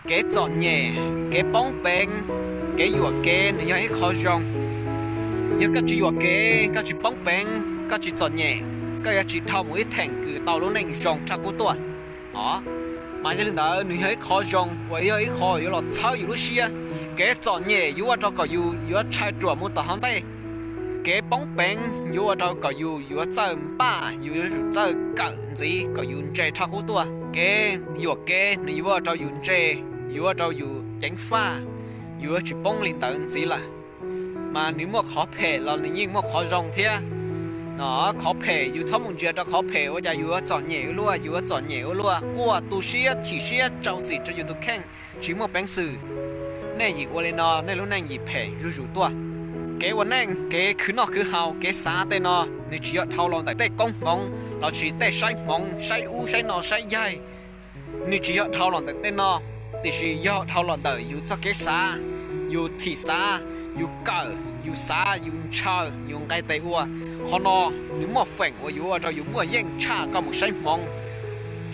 Kev txom nyem, kev poob peev, kev yuam kev nws yog ib qho zoo. Yog koj tsis yuam kev, koj tsis poob peev, koj tsis txom nyem, koj yuav tsis dhau mus ib theem kws tau lub neej zoo tshaj qub tuaj os. Mas yog li ntawd nws yog ib qho zoo uas yog ib qho yuav los txhawb yus lub siab. Kev txom nyem yuav ua rau kom yus yuav tshai ruam mus tom hauv ntej. Kev poob peev yuav ua rau kom yus yuav txawj npaj, yus yuav tsum txawj kawm ntxiv kom yus ntse tshaj qub tuaj. Kev yuam kev nws yuav ua rau yus ntse, yuav ua rau yus ceev faj, yus yuav tsis poob li ntawd ntxiv lawm. Mas nws muaj qhov phem los nws yeej muaj qhov zoo thiab. No, qhov phem yus txhob mus ntsia rau qhov phem ua cas yus yuav txom nyem ua luaj, yus yuav txom nyem ua luaj, quaj tu siab chim siab rau txim rau yus tus kheej, tsis muaj peev xwm. Nej yim ua li no nej lub neej yim phem zuj zus tuaj. Kev ua neej, kev khwv noj khwv haus, kev xav tej no, nws tsis yog dhau los ntawm tej koob hmoov lossis tej saib hmoov, saib ub saib no saib yaig. Nws tsis yog dhau los ntawm tej no, tiam sis yog dhau los ntawm yus txoj kev xav, yus thim xav, yus kawm, yus xav, yus ntshaw, yus nqe tes ua. Qhov no nws muaj feem uas yuav ua rau yus muaj yeej tshaj koj mus saib hmoov.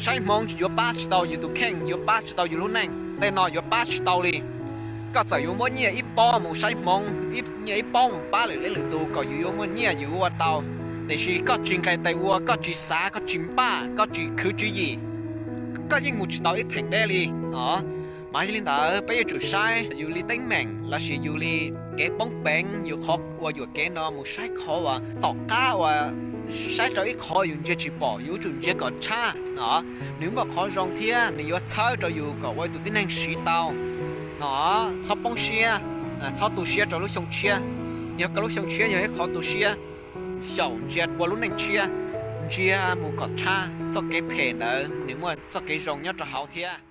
Saib hmoov yuav pab tsis tau yus tus kheej, yuav pab tsis tau yus lub neej, tej no yuav pab tsis tau li. Koj txawm yuav muab nyiaj ib pob mus saib hmoov, nyiaj ib pob mus pab lwm leej lwm tus kom yus yuav muaj nyiaj yus ua tau, tiam sis koj tsis nqe tes ua, koj tsis xav, koj tsis npaj, koj tsis khwv tswv yim, koj yeej mus tsis tau ib theem deb li. Mas yog li ntawd peb yuav tsum saib yus li teeb meem lossis yus li kev poob peev, yus qhov ua yuam kev no mus saib qhov uas tom qab uas saib rau ib qho yus ntsia tsis pom, yus yuav tsum ntsia kom tshaj no. Nws muaj qhov zoo thiab nws yuav txhawb rau yus kom ua tus tib neeg siv tau no. Txhob poob siab, txhob tu siab rau lub xyoo tshiab. Yog koj lub xyoo tshiab yog ib qho tu siab, xyaum ntsia ua lub neej tshiab, ntsia mus kom tshaj. Txoj kev phem ntawd nws muaj txoj kev zoo nyob rau hauv thiab.